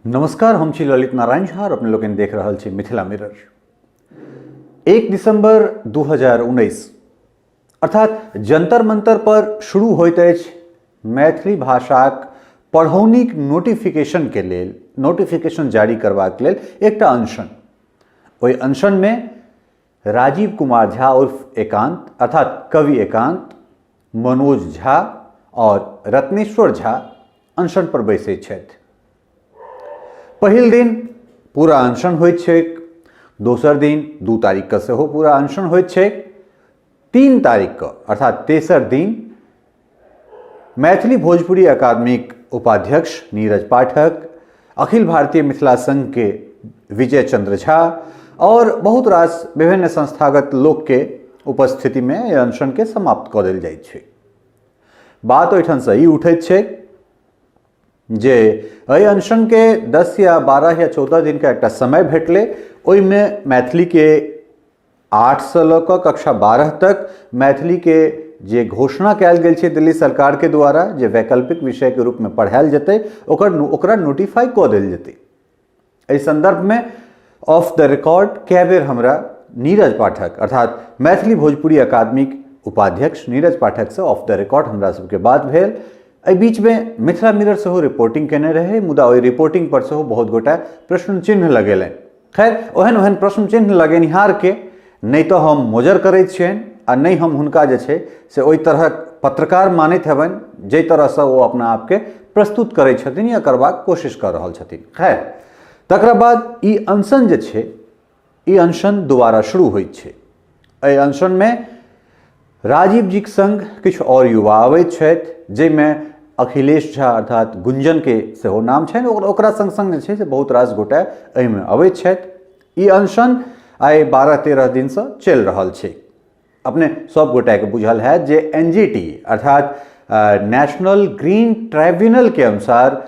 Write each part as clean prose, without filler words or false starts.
नमस्कार, हम छी ललित नारायण झा और अपने लोकनि देख रहल छी मिथिला मिरर। 1 दिसंबर 2019 अर्थात जंतर मंतर पर शुरू होइत अछि मैथिली भाषाक पढ़ौनीक नोटिफिकेशन के लेल, नोटिफिकेशन जारी करबाक लेल एकटा अनशन। ओहि अनशन में राजीव कुमार झा उर्फ एकांत अर्थात कवि एकांत, मनोज झा और रत्नेश्वर झा अनशन पर बैसैत छथि। पहिल दिन पूरा अनशन होइत छैक, दोसर दिन 2 तारीख के सेहो पूरा अनशन होइत छैक, 3 तारीख के अर्थात तेसर दिन मैथिली भोजपुरी अकादमीक उपाध्यक्ष नीरज पाठक, अखिल भारतीय मिथिला संघ के विजय चंद्र झा और बहुत रास विभिन्न संस्थागत लोक के उपस्थिति में एहि अनशन के समाप्त कऽ देल जाइत छै। बात ओहिठामसँ ई उठैत छै जे एहि अनशन के 10 या 12 या 14 दिन का एकटा समय भेटलै, ओहिमे मैथिली के 8 से लऽ कऽ कक्षा 12 तक मैथिली के जे घोषणा कयल गेल छै दिल्ली सरकार के द्वारा जे वैकल्पिक विषय के रूप में पढ़ायल जेतै, ओकरा नोटिफाई कऽ देल जेतै। एहि संदर्भ में ऑफ the record कए बेर हमरा नीरज पाठक अर्थात मैथिली भोजपुरी अकादमीक उपाध्यक्ष नीरज पाठक से ऑफ the record हमरा सबके बात भेल। एहि बीच में मिथिला मिरर सेहो रिपोर्टिंग केने रहे, मुदा ओहि रिपोर्टिंग पर सेहो बहुत गोटा प्रश्न चिन्ह लगेलनि। खैर, ओहन ओहन प्रश्न चिन्ह लगेनिहार के नहि तऽ हम मोजर करैत छियनि आ नहि हम हुनका जे छै से ओहि तरहक पत्रकार मानैत हेबनि जाहि तरहसँ ओ अपना आपके प्रस्तुत करै छथिन या करबाक कोशिश कऽ रहल छथिन। खैर, तकरा बाद ई अनशन जे छै, ई अनशन दोबारा शुरू होइत छै। एहि अनशनमे राजीव जीक संग किछु आओर युवा अबैत छथि, जाहिमे अखिलेश झा अर्थात गुंजन के सेहो नाम छनि। ओकरा संग संग जे छै से बहुत रास गोटे एहिमे अबैत छथि। ई अनशन आइ 12-13 दिनसँ चलि रहल छै। अपने सब गोटेके बुझल हैत जे एन जी टी अर्थात नेशनल ग्रीन ट्राइब्यूनल के अनुसार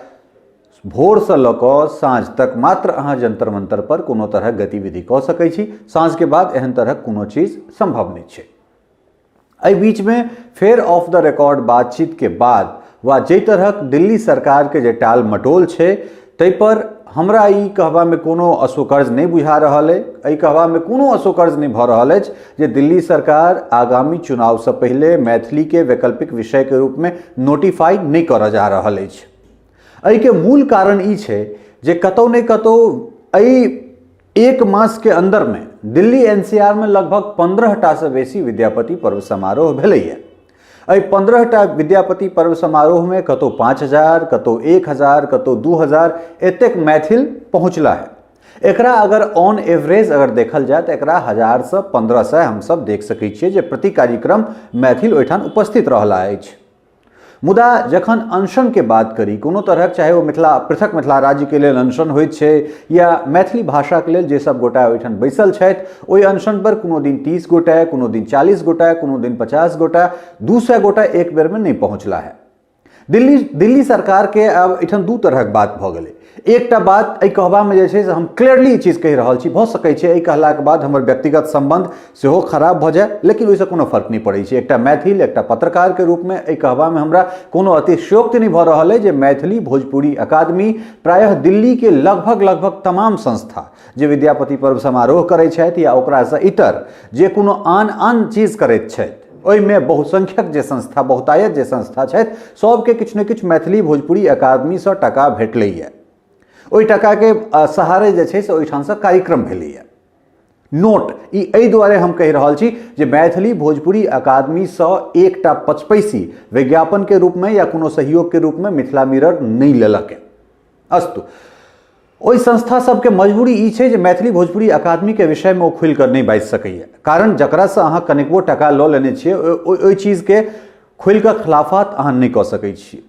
भोरसँ लऽ कऽ साँझ तक मात्र अहाँ जंतर मंतर पर कोनो तरहक गतिविधि कऽ सकै छी। साँझके बाद एहन तरहक कोनो चीज सम्भव नहि छै। एहि बीचमे फेर ऑफ the record बातचीत के बाद वा जाहि तरहक दिल्ली सरकारके जे टाल मटोल छै ताहि पर हमरा ई कहबामे कोनो असोकर्ज नहि बुझा रहल अइ, एहि कहबामे कोनो असोकर्ज नहि भऽ रहल अछि जे दिल्ली सरकार आगामी चुनावसँ पहिले मैथिलीके वैकल्पिक विषयके रूपमे नोटिफाई नहि करऽ जा रहल अछि। एहिके मूल कारण ई छै जे कतहु ने कतहु एहि एक मासके अन्दरमे दिल्ली एन सी आर मे लगभग 15 टा से बेसी विद्यापति पर्व समारोह भेलैए। एहि 15 टा विद्यापति पर्व समारोहमे कतहु 5000, कतहु 1000, कतहु 2000 एतेक मैथिल पहुँचला है। एकरा अगर ऑन एवरेज अगर देखल जाय तऽ एकरा 1000 से 1500 हमसब देख सकै छियै जे प्रति कार्यक्रम मैथिल ओहिठाम उपस्थित रहला अछि। मुदा जखन अनशन के बात करी कोनो तरहक, चाहे ओ मिथिला पृथक मिथिला राज्य के लेल अनशन होइत छै या मैथिली भाषा के लेल जे सब गोटा ओहिठाम बैसल छथि, ओहि अनशन पर कोनो दिन 30 गोटा, कोनो दिन 40 गोटा, कोनो दिन 50 गोटा, 200 गोटा एक बेर में नहि पहुँचला है। दिल्ली सरकार के अब एहिठाम दू तरहक बात भऽ गेलै। एकटा बात एहि कहबामे जे छै से हम क्लियरली ई चीज कहि रहल छी, भऽ सकै छै एहि कहलाके बाद हमर व्यक्तिगत सम्बन्ध सेहो खराब भऽ जाय, लेकिन ओहिसँ कोनो फर्क नहि पड़ै छै। एकटा मैथिल, एकटा पत्रकारके रूपमे एहि कहबामे हमरा कोनो अतिशयोक्ति नहि भऽ रहल अइ जे मैथिली भोजपुरी अकादमी प्रायः दिल्लीके लगभग लगभग तमाम संस्था जे विद्यापति पर्व समारोह करै छथि या ओकरासँ इतर जे कोनो आन आन चीज करैत छथि, ओहिमे बहुसंख्यक जे संस्था, बहुतायत जे संस्था छथि, सबके किछु ने किछु मैथिली भोजपुरी अकादमीसँ टका भेटलैए। ओहि टकाके सहारे जे छै से ओहिठामसँ कार्यक्रम भेलैए। नोट, ई एहि दुआरे हम कहि रहल छी जे मैथिली भोजपुरी अकादमीसँ एकटा पचपैसी विज्ञापनके रूपमे या कोनो सहयोगके रूपमे मिथिला मिरर नहि लेलक। अस्तु, ओहि संस्था सबके मजबूरी ई छै जे मैथिली भोजपुरी अकादमीके विषयमे ओ खुलि कऽ नहि बाजि सकैए, कारण जकरासँ अहाँ कनिकबो टका लऽ लेने छियै ओहि चीजके खुलि कऽ खिलाफत अहाँ नहि कऽ सकै छियै।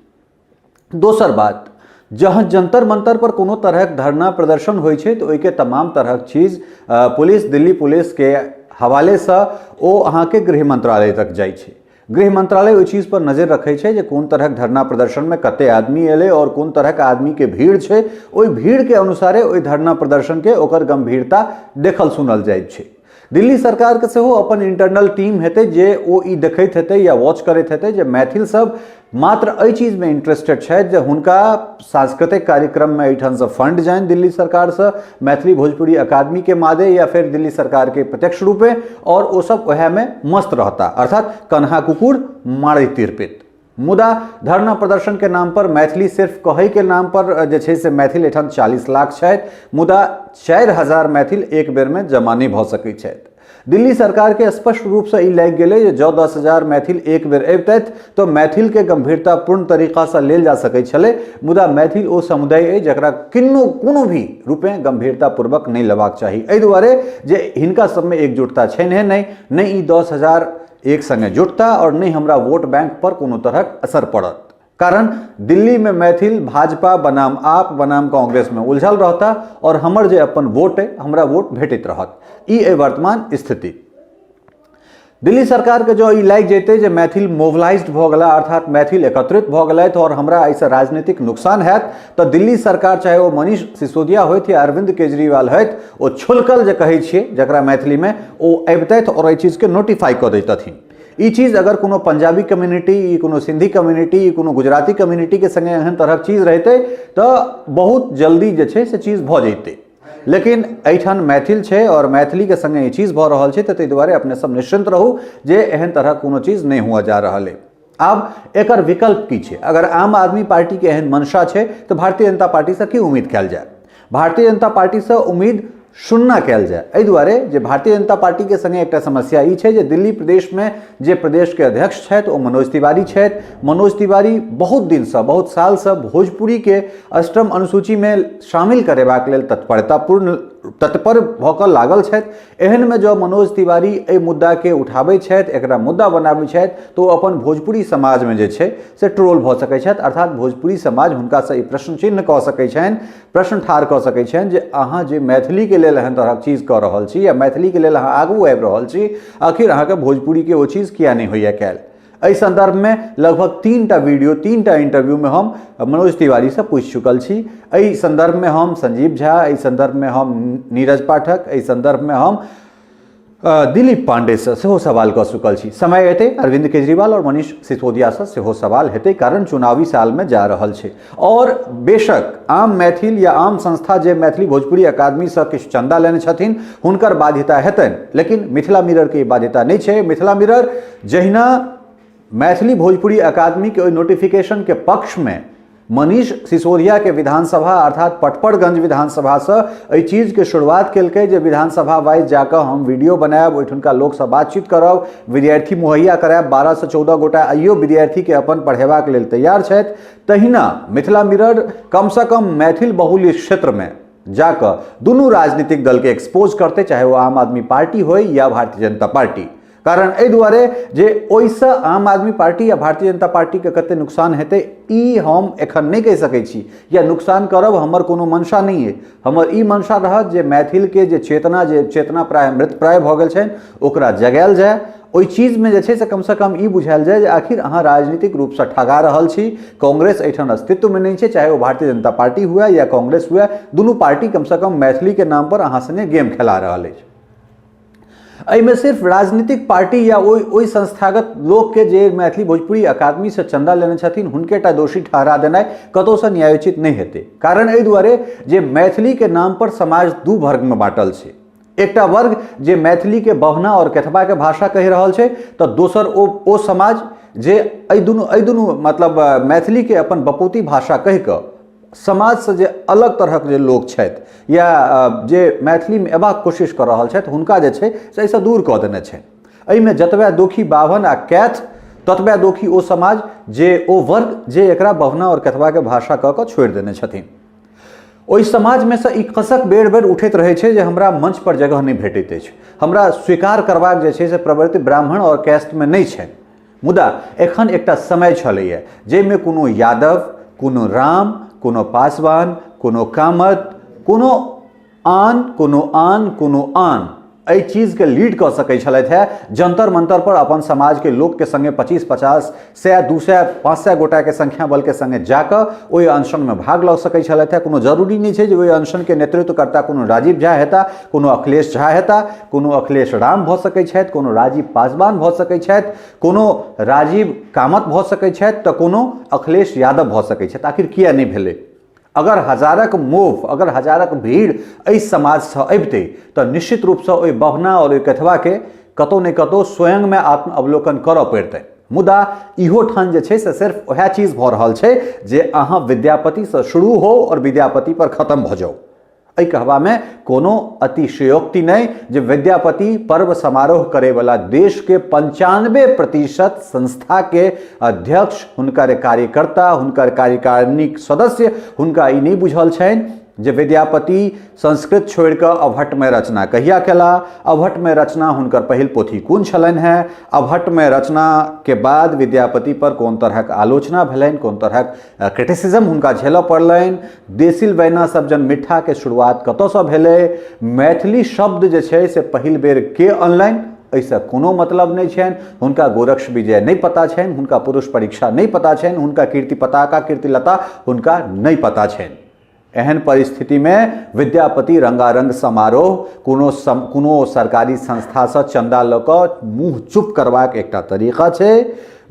दोसर बात, जहाँ जंतर मंतर पर कोनो तरहक धरना प्रदर्शन होइ छै तऽ ओहिके तमाम तरहक चीज पुलिस, दिल्ली पुलिसके हवालेसँ ओ अहाँके गृह मंत्रालय तक जाइ छै। गृह मंत्रालय ओहि चीज पर नजर रखै छै जे कोन तरहक धरना प्रदर्शनमे कते आदमी एलै और कोन तरहक आदमीके भीड़ छै, ओहि भीड़के अनुसारे ओहि धरना प्रदर्शनके ओकर गंभीरता देखल सुनल जाइत छै। दिल्ली सरकारके सेहो अपन इंटरनल टीम हेतै जे ओ ई देखैत हेतै या वॉच करैत हेतै जे मैथिल सब मात्र एहि चीजमे इंटरेस्टेड छथि जे हुनका सांस्कृतिक कार्यक्रममे एहिठामसँ फंड जानि दिल्ली सरकारसँ मैथिली भोजपुरी अकादमीके मादे या फेर दिल्ली सरकारके प्रत्यक्ष रूपे, आओर ओ सब ओएहमे मस्त रहता, अर्थात कन्हा कुकुर मारै तिरपित। मुदा धरना प्रदर्शन के नाम पर मैथिली सिर्फ कहै के नाम पर जे छै से मैथिल एठाम 40 लाख छथि, मुदा 4000 मैथिल एक बेर में जमा नहि भऽ सकै छथि। दिल्ली सरकार के स्पष्ट रूप से ई लागि गेलै जे जँ 10,000 मैथिल एक बेर अबितथि तऽ मैथिल के गंभीरतापूर्ण तरीका से लेल जा सकै छलै, मुदा मैथिल ओ समुदाय अइ जकरा किन्नो कोनो भी रूपे गंभीरतापूर्वक नहि लेबाक चाही, एहि दुआरे जे हिनका सबमे एकजुटता छैन्हे नहि, नहि ई 10,000 एक संगे जुटता और नहि हमरा वोट बैंक पर कोनो तरहक असर पड़त। कारण दिल्ली में मैथिल भाजपा बनाम आप बनाम कांग्रेस में उलझल रहता और हमर जे अपन वोट है हमरा वोट भेटैत रहत। ई अइ वर्तमान स्थिति। दिल्ली सरकार के जो ई लागि जेतै जे मैथिल मोबिलाइज्ड भऽ गेला, अर्थात मैथिल एकत्रित भऽ गेलथि और हमरा एहिसँ राजनीतिक नुकसान हैत, तऽ दिल्ली सरकार चाहे ओ मनीष सिसोदिया होथि या अरविंद केजरीवाल होथि, ओ छुलकल जे कहै छियै जकरा मैथिलीमे, ओ अबितथि और एहि चीजके नोटिफाई कऽ दैतथिन। ई चीज अगर कोनो पंजाबी कम्युनिटी, ई कोनो सिंधी कम्युनिटी, ई कोनो गुजराती कम्युनिटी के संगे एहन तरहक चीज रहितै तऽ बहुत जल्दी जे छै से चीज भऽ जैतै, लेकिन एहिठाम मैथिल छै और मैथिली के संगे ई चीज भऽ रहल छै, तऽ ताहि दुआरे अपने सब निश्चिंत रहू जे एहन तरहक कोनो चीज नहि हुअ जा रहल अइ। आब एकर विकल्प की छै? अगर आम आदमी पार्टी के एहन मंशा छै तऽ भारतीय जनता पार्टी से की उम्मीद कयल जाय? भारतीय जनता पार्टी से उम्मीद शून्य कयल जाय, एहि दुआरे जे भारतीय जनता पार्टी के संगे एकटा समस्या ई छै जे दिल्ली प्रदेश में जे प्रदेश के अध्यक्ष छथि ओ मनोज तिवारी छथि। मनोज तिवारी बहुत दिनसँ, बहुत सालसँ भोजपुरी के अष्टम अनुसूची में शामिल करेबाक लेल तत्परतापूर्ण तत्पर भऽ कऽ लागल छथि। एहनमे जँ मनोज तिवारी एहि मुद्दाके उठाबै छथि, एकरा मुद्दा बनाबै छथि, तऽ ओ अपन भोजपुरी समाजमे जे छै से ट्रोल भऽ सकै छथि, अर्थात भोजपुरी समाज हुनकासँ ई प्रश्न चिन्ह कऽ सकै छनि, प्रश्न ठाढ़ कऽ सकै छनि जे अहाँ जे मैथिलीके लेल एहन तरहक चीज कऽ रहल छी या मैथिलीके लेल अहाँ आगू आबि रहल छी, आखिर अहाँके भोजपुरीके ओ चीज किया नहि होइए कयल। एहि संदर्भमे लगभग 3टा वीडियो, 3टा इंटरव्यूमे हम मनोज तिवारीसँ पूछि चुकल छी। एहि संदर्भमे हम संजीव झा, एहि संदर्भमे हम नीरज पाठक, एहि संदर्भमे हम दिलीप पांडेसँ सेहो सवाल कऽ चुकल छी। समय एतै अरविंद केजरीवाल और मनीष सिसोदियासँ सेहो सवाल हेतै, कारण चुनावी सालमे जा रहल छै। और बेशक आम मैथिल या आम संस्था जे मैथिली भोजपुरी अकादमीसँ किछु चंदा लेने छथिन हुनकर बाध्यता हेतनि, लेकिन मिथिला मिररके ई बाध्यता नहि छै। मिथिला मिरर जहिना मैथिली भोजपुरी अकादमीके ओहि नोटिफिकेशनके पक्षमे मनीष सिसोदिया के विधानसभा अर्थात पटपड़गंज विधानसभासँ एहि चीजके शुरुआत केलकै जे विधानसभा वाइज जाकऽ हम वीडियो बनायब, ओहिठुनका लोकसँ बातचीत करब, विद्यार्थी मुहैया करायब। 12 से 14 गोटा आइयो विद्यार्थीके अपन पढ़ेबाक लेल तैयार छथि। तहिना मिथिला मिरर कमसँ कम मैथिल बहुल्य क्षेत्रमे जाकऽ दुनू राजनीतिक दलके एक्सपोज करतै, चाहे ओ आम आदमी पार्टी होय या भारतीय जनता पार्टी। कारण एहि दुआरे जे ओहिसँ आम आदमी पार्टी या भारतीय जनता पार्टीके कते नुकसान हेतै ई हम एखन नहि कहि सकै छी, या नुकसान करब हमर कोनो मंशा नहि अइ। हमर ई मंशा रहत जे मैथिलके जे चेतना, जे चेतना प्राय मृतप्राय भऽ गेल छनि, ओकरा जगायल जाय। ओहि चीजमे जे छै से कमसँ कम ई बुझायल जाय जे आखिर अहाँ राजनीतिक रूपसँ ठगा रहल छी। कांग्रेस एहिठाम अस्तित्वमे नहि छै, चाहे ओ भारतीय जनता पार्टी हुए या कांग्रेस हुए, दुनू पार्टी कमसँ कम मैथिलीके नाम पर अहाँ संगे गेम खेला रहल अछि। एहिमे सिर्फ राजनीतिक पार्टी या ओहि संस्थागत लोकके जे मैथिली भोजपुरी अकादमीसँ चंदा लेने छथिन हुनकेटा दोषी ठहरा देनाइ कतहुसँ न्यायोचित नहि हेतै। कारण एहि दुआरे जे मैथिलीके नाम पर समाज दू वर्गमे बाँटल छै। एकटा वर्ग जे मैथिलीके बभना और केथबाके भाषा कहि रहल छै, तऽ दोसर ओ समाज जे एहि दुनू मतलब मैथिलीके अपन बपौती भाषा कहि कऽ समाजसँ जे अलग तरहक जे लोक छथि या जे मैथिलीमे अयबाक कोशिश कऽ रहल छथि हुनका जे छै से एहिसँ दूर कऽ देने छनि। एहिमे जतबे दोखी बाभन आ कैथ, ततबे दोखी ओ समाज जे ओ वर्ग जे एकरा बभना आओर केथबाके भाषा कऽ कऽ छोड़ि देने छथिन। ओहि समाजमे सँ ई कसक बेर बेर उठैत रहै छै जे हमरा मंच पर जगह नहि भेटैत अछि, हमरा स्वीकार करबाक जे छै से प्रवृत्ति ब्राह्मण आओर कैस्टमे नहि छनि। मुदा एखन एकटा समय छलैए जाहिमे कोनो यादव, कोनो राम, कोनो पासवान, कोनो कामत, कोनो आन, कोनो आन, कोनो आन एहि चीजके लीड कऽ सकै छलथि हेँ, जंतर मंतर पर अपन समाजके लोकके संगे 25 50 100 200 500 गोटाके संख्या बलके संगे जाकऽ ओहि अनशनमे भाग लऽ सकै छलथि हेँ। कोनो जरूरी नहि छै जे ओहि अनशनके नेतृत्वकर्ता कोनो राजीव झा हेता, कोनो अखिलेश झा हेता, कोनो अखिलेश राम भऽ सकै छथि, कोनो राजीव पासवान भऽ सकै छथि, कोनो राजीव कामत भऽ सकै छथि, तऽ कोनो अखिलेश यादव भऽ सकै छथि। आखिर किया नहि भेलै? अगर हजारक मोफ, अगर हजारक भीड़ एहि समाजसँ अबितै तऽ निश्चित रूपसँ ओहि बभना आओर ओहि कथवाके कतहु ने कतहु स्वयंमे आत्म अवलोकन करऽ पड़ितै। मुदा इहो ठान जे छै से सिर्फ वएह चीज भऽ रहल छै जे अहाँ विद्यापतिसँ शुरू हो आओर विद्यापति पर खत्म भऽ जाउ। एहि कहबामे कोनो अतिशयोक्ति नहि जे विद्यापति पर्व समारोह करैवला देशके 95% संस्थाके अध्यक्ष, हुनकर कार्यकर्ता, हुनकर कार्यकारिणीक सदस्य, हुनका ई नहि बुझल छनि जे विद्यापति संस्कृत छोड़ि कऽ अवहट्टमे रचना कहिया केला, अवहट्टमे रचना हुनकर पहिल पोथी कोन छलनि हेँ, अवहट्टमे रचनाके बाद विद्यापति पर कोन तरहक आलोचना भेलनि, कोन तरहक क्रिटिसिज्म हुनका झेलऽ पड़लनि, देसिल वैना सब जन मिट्ठाके शुरुआत कतऽसँ भेलै, मैथिली शब्द जे छै से पहिल बेर के अनलनि, एहिसँ कोनो मतलब नहि छनि। हुनका गोरक्ष विजय नहि पता छनि, हुनका पुरुष परीक्षा नहि पता छनि, हुनका कीर्ति पताका कीर्तिलता हुनका नहि पता छनि। एहन परिस्थितिमे विद्यापति रंगारंग समारोह कोनो सरकारी संस्थासँ चंदा लऽ कऽ मुँह चुप करबाक एकटा तरीका छै।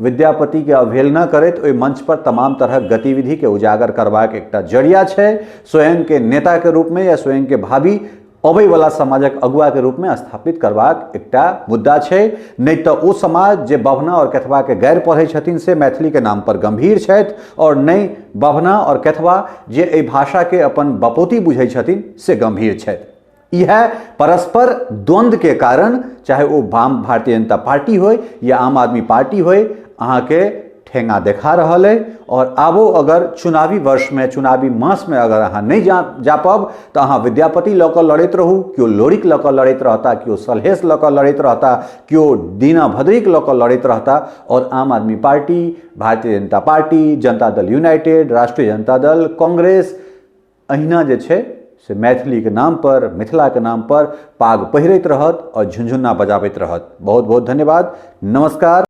विद्यापतिके अवहेलना करैत ओहि मंच पर तमाम तरहक गतिविधिके उजागर करबाक एकटा जरिया छै। स्वयंके नेताके रूपमे या स्वयंके भावी अबैवला समाजक अगुआके रूपमे स्थापित करबाक एकटा मुद्दा छै। नहि तऽ ओ समाज जे बभना आओर कथबाके गैर पढ़ै छथिन से मैथिलीके नाम पर गंभीर छथि, आओर नहि बभना आओर कथबा जे एहि भाषाके अपन बपौती बुझै छथिन से गंभीर छथि। इएह परस्पर द्वंद्वके कारण, चाहे ओ भारतीय जनता पार्टी होय या आम आदमी पार्टी होय, अहाँके ठेंगा देखा रहल अइ। और आबो अगर चुनावी वर्षमे, चुनावी मासमे अगर अहाँ नहि जा पाब तऽ अहाँ विद्यापति लऽ कऽ लड़ैत रहू, केओ लोरिक लऽ कऽ लड़ैत रहता, केओ सलहेश लऽ कऽ लड़ैत रहता, केओ दीना भद्रीक लऽ कऽ लड़ैत रहता, और आम आदमी party, Bharatiya Janata party, Janata Dal United, राष्ट्रीय जनता दल, कांग्रेस अहिना जे छै से मैथिलीके नाम पर, मिथिलाके नाम पर पाग पहिरैत रहत और झुनझुन्ना बजाबैत रहत। बहुत बहुत धन्यवाद, नमस्कार।